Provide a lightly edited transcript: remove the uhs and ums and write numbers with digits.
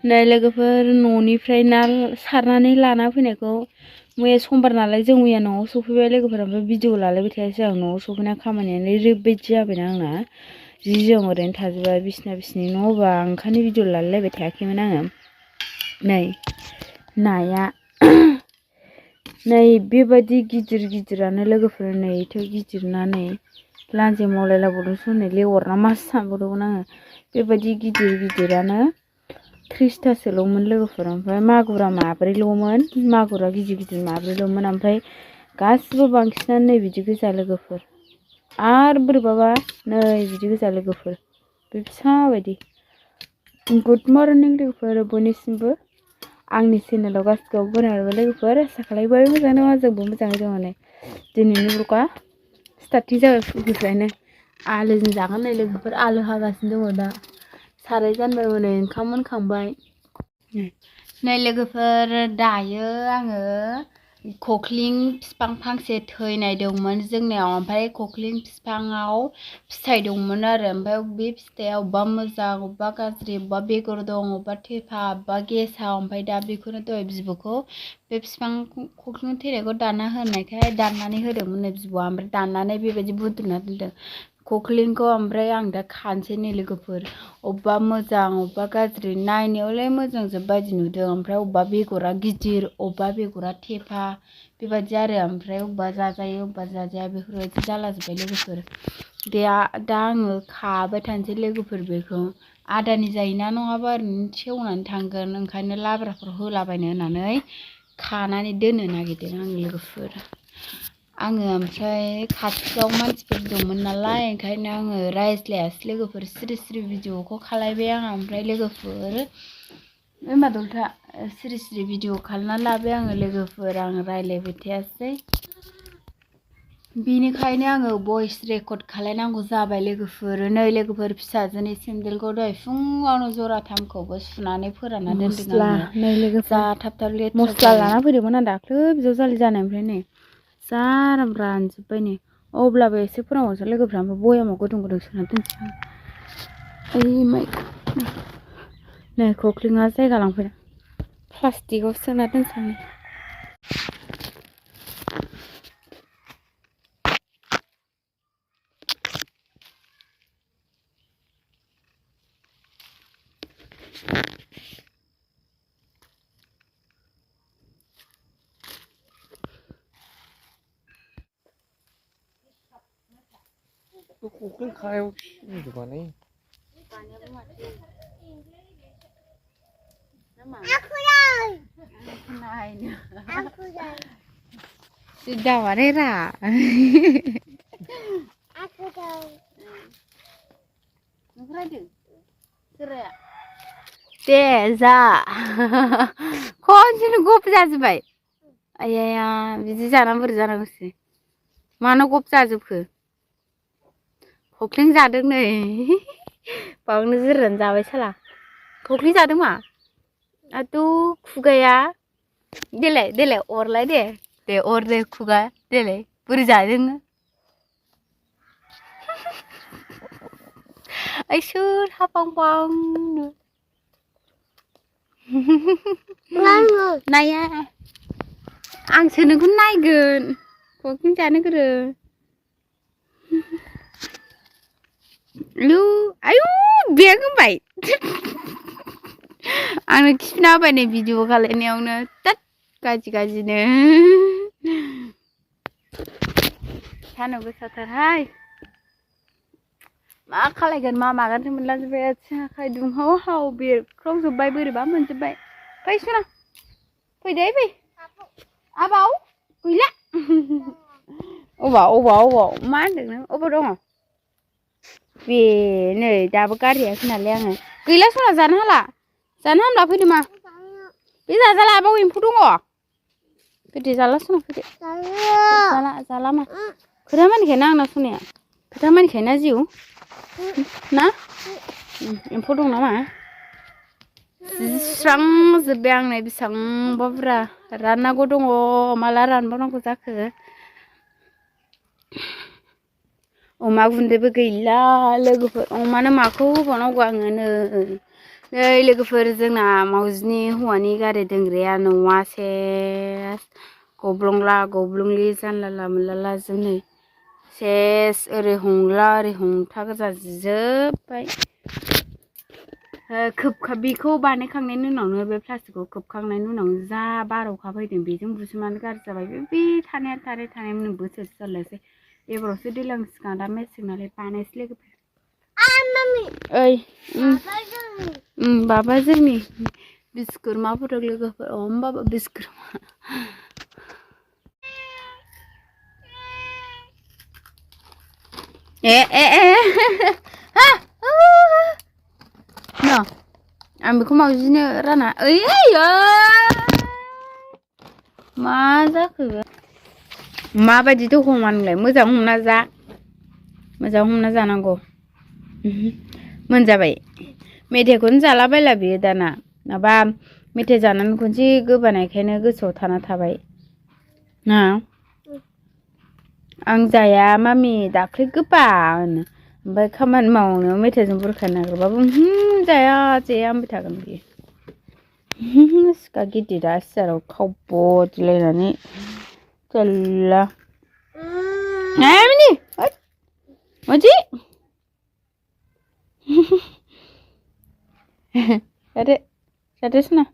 नै लोगोफोर न'निफ्राय ना सारनानै लाना फैनायखौ मैया समबार नालाय जों मैया न'आव सफैबाय लोगोफोर ओमफ्राय भिडिअ लालायबाय थायासै आं न'आव सफैना खामानियानो ओरैबायदि जाबायना आंना जि जोम ओरैनो थाजोबबाय बिसिना बिसिनि न' बा ओंखायनो भिडिअ लालायबाय थायाखैमोन आङो नै नाया नै बेबायदि गिदिर गिदिरानो लोगोफोर नै एथ' गिदिर ना नै लान्जे मावलायलाबावदोंसो नै लेवार ना मासो सानबावदोंमोन आङो बेबायदि गिदिर गिदिरानो 30थासोल'मोन लोगोफोर ओमफ्राय मागुरा माब्रैल'मोन मागुरा गिदिर गिदिर माब्रैल'मोन ओमफ्राय गासिबो बांसिनानो नै बिदि गोजा लोगोफोर आरो बोरैबाबा नै बिदि गोजा लोगोफोर बे फिसा बायदि गुड मर्निं लोगोफोर बयनिसिमबो आंनि चेनेलाव गासिखौबो बरायहरबाय लोगोफोर आसा खालामबाय मोजां नङा जोंबो मोजाङै दङ नै दिनैनि ब्लगा स्टार्टिं जाबाय फुंनिफ्रायनो आलुजों जागोन नै लोगोफोर आलु हागासिनो दङ दा साराय जानबाय हनै ओंखाम मोनखांबाय नै लोगोफोर दायो आङो खख्लिं बिफां फांसे थैनाय दंमोन जोंनियाव ओमफ्राय खख्लिं बिफाङाव फिथाइ दंमोन आरो ओमफ्राय बे फिथाइया अबेबा मोजां अबेबा गाज्रि अबेबा बेगर दं अबेबा थेफा अबेबा गेसाव ओमफ्राय दा बेखौनो दहाय बिब'खौ बे बिफां खख्लिं थैनायखौ दानना होनायखाय दाननानै होदोंमोन नै बिब'आ ओमफ्राय दाननानै बेबायदि बुद्रुना दोनदों खख्लिंखौ ओमफ्राय आं दा खानोसै नै लोगोफोर अबेबा मोजां अबेबा गाज्रि नायनायावलाय मोजांजोब बायदि नुदों ओमफ्राय अबेबा बेगरा गिदिर अबेबा बेगरा थेफा बेबायदि आरो ओमफ्राय अबेबा जाजायो अबेबा जाजाया बेफोरबायदि जालाजोब्बाय लोगोफोर दा आङो खाबाय थानोसै लोगोफोर बेखौ आदानि जायोना नङाबा ओरैनो सेवनानै थांगोन ओंखायनो लाब्राफोर होलाबायनो होननानै खानानै दोननो नागिरदों आं लोगोफोर आङो ओमफ्राय खाथियाव मानसिफोर दंमोन नालाय ओंखायनो आङो रायज्लायासै लोगोफोर सिरि सिरि भिडिअखौ खालायबाय आं ओमफ्राय लोगोफोर मादलथा सिरि सिरि भिडिअ खालामना लाबाय आङो लोगोफोर आं रायज्लायबाय थायासै बेनिखायनो आङो भइस रेकर्ड खालायनांगौ जाबाय लोगोफोर नै लोगोफोर फिसाजोनि सेन्देलखौ दहाय फुङावनो जराथामखौबो सुनानै फोरानना दोनदों आङो नै लोगोफोर जा थाब थाब लेथ्रा मस्ला लाना फैदोंमोन आं दाख्लै बिजावजालि जानायनिफ्राय नै जा आराम रानजोब्बाय नै अब्लाबो एसे फोरानबावसै लोगोफ्रा ओमफ्राय बयामाव गुदुं गुदुं सोना दोनसै आं ओइ माइ नै खख्लिङा जायगा लांफैदों प्लास्टिकआव सोना दोनसै आं खख्लिं खायाव बानायो बानायाबो माथो दावारे रा दे जा खनसेनो गब जाजोब्बाय आइया बिदि जानानै बोरै जानांगौसै मानो गब जाजोबखो खख्लिं जादों नै बावनो जिरायनानै जाबाय साला खख्लिं जादों मा आथु खुगाया देलाय देलाय अरलाय दे अर दे खुगा देलाय बोरै जादों ओइ सोर हाबांबांनो नाया आंसो नोंखौ नायगोन खख्लिं जानो गोरों आयु बेग होनबाय आंनो खिफिना होबाय नै भिडिअ खालायनायावनो थोद गाज्रि गाज्रिनो सान्दुं गोसाथारहाय मा खालायगोन मा मागोनसो मोनलाजोब्बाय आथिं आखाइ दुंहाव हाव बेरख्रावजोब्बाय बोरैबा मोनजोब्बाय फै सना फैदो फै आबाव गैला अबाव मा होनदों नों अबाव दङ बे नै दाबो गारियाखै नालाय आङो गैला सना जानो हाला फैदो मा बे जाजाला आबाव एम्फौ दङ फैदो जाला सना फैदो जाला मा खोथा मानिखाया ना आंना सनाया खोथा मानिखाया ना जिउ ना एम्फौ दं नामा सुस्रांजोब्बाय आं नै बेसेबांबा बुरजा राननांगौ दङ माला रानबावनांगौ जाखो अमा गुन्दैबो गैला लोगोफोर अमानो माखौ होबावनांगौ आङो नै नै लोगोफोर जोंना मावजिनि हौवानि गारि दोनग्राया न'आ सेस गब्लंला गब्लंलि जानला मोनला जों नै सेस ओरै हंला ओरै हंथा गोजा जिजोब्बाय खोबखाबिखौ बानायखांनायनि उनावनो बे प्लास्टिकखौ खोबखांनायनि उनाव जा बार अखा फैदों बेजों बुसोमनानै गाज्रि जाबाय बे थानाया थानाय बोसोरसे जालायसै एबारावसो दैज्लां सिगां दा मेसें नालाय बानायसै लोगोफोर ओइ बाबा जोंनि बिस्कुरमा फट' लोगोफोर होमबाबो बिस्कुरमा न' आं बेखौ मावजिनो राना ओइ मा जाखो माबायदिथ' हमा नोंलाय मोजां हमना जानांगौ मोनजाबाय मेथाइखौनो जालाबायला बियो दाना माबा मेथाइ जानानै खनसे गोबानायखायनो गोसोआव थाना थाबाय ना आं जाया मामि दाख्लै गोबा होनो ओमफ्राय खामानि मावनो मेथाइजों बुरखानो नागिरबाबो जाया होनबाय थागोन बियो सिखा गिदिरा सियाराव खावब'दिलायनानै गैला मिनि मादि जादो सना